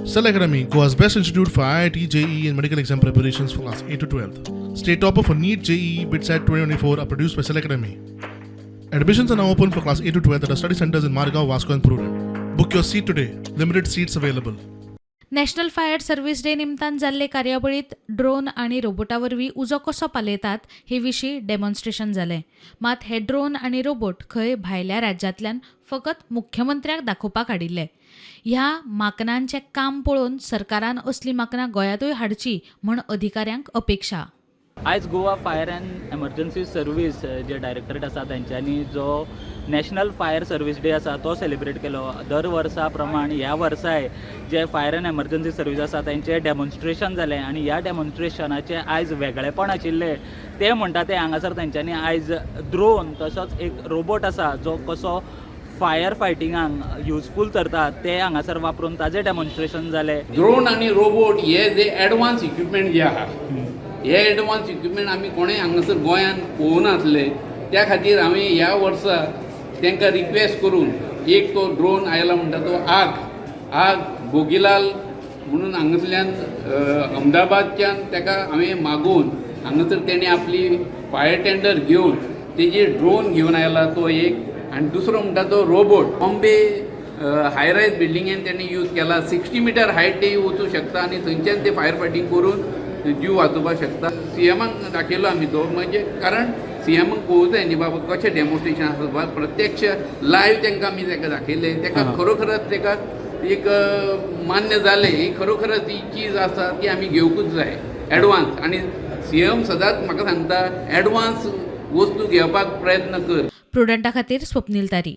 Cell Academy, Goa's best institute for IIT, JEE, and medical exam preparations for class 8 to 12. State topper for NEET, JEE, BITSAT 2024 are produced by Cell Academy. Admissions are now open for class 8 to 12 at our study centers in Margao, Vasco, and Prudent. Book your seat today. Limited seats available. National Fire Service Day निमतान जाल्ले कार्यावळीत drone आनी रोबोटा वरवीं उजो कसो पालयतात हे विशीं demonstration जालें. मात हे ड्रोन आनी रोबोट खंय भायल्या राज्यांतल्यान फकत मुख्यमंत्र्याक दाखोवपाक हाडिल्ले. ह्या माकनांचें काम पळोवन सरकारान असलीं माकनां गोंयांतूय हाडचीं म्हूण अधिकाऱ्यांक अपेक्षा. आयज Goa Fire and Emergency Service J directorate आसा, तेंच्यांनी जो नॅशनल फायर सर्वीस डे आसा तो सेलिब्रेट केलो. दर वर्सा प्रमाण ह्या वर्साय जे फायर अँड एमर्जन्सी सर्वीस आसा तेंचें डेमॉन्स्ट्रेशन जालें आनी ह्या डेमॉन्स्ट्रेशनाचें आयज वेगळेपण आशिल्लें तें म्हणटा तें हांगासर तेंच्यांनी आयज ड्रोन तसोच एक रोबोट आसा, जो कसो फायर फायटिंगाक युजफूल थरता, ते हांगासर वापरून ताजें डेमॉन्स्ट्रेशन जालें. ड्रोन आनी रोबोट हे जे एडवान्स इक्विपमेंट जे आहा, हे एडवान्स इक्विपमेंट आमी कोणें हांगासर गोंयांत पळोवनासले. त्या खातीर हांवें ह्या वर्सा तांकां रिक्वेस्ट करून एक तो ड्रोन आयला म्हणटा तो आग आग भोगीलाल म्हणून हांगासल्यान अहमदाबादच्यान ताका हांवें मागोवन हांगासर तेणी आपली फायर टेंडर घेवन तेजी ड्रोन घेवन आयला तो एक. आनी दुसरो म्हणटा तो रोबोट, बॉम्बे हायरायज बिल्डिंगेन तेणी यूज केला. 60 मिटर हायट ते वचूं शकता आनी थंयच्यान ते फायर फायटींग करून जीव वाचोवपाक शकता. सीएमाक दाखयलो आमी तो, म्हणजे कारण सीएमाक पळोवंक जाय न्ही बाबा, कशें डेमॉन्स्ट्रेशन आसा. बा प्रत्यक्ष लायव्ह तांकां आमी ताका दाखयलें. ताका खरोखरच ताका एक मान्य जालें, ही खरोखरच ही चीज आसा ती आमी घेवकूच जाय एडवान्स. आनी सीएम सदांच म्हाका सांगता, एडवान्स वस्तू घेवपाक प्रयत्न कर. प्रुडंटा खातीर स्वप्नील तारी.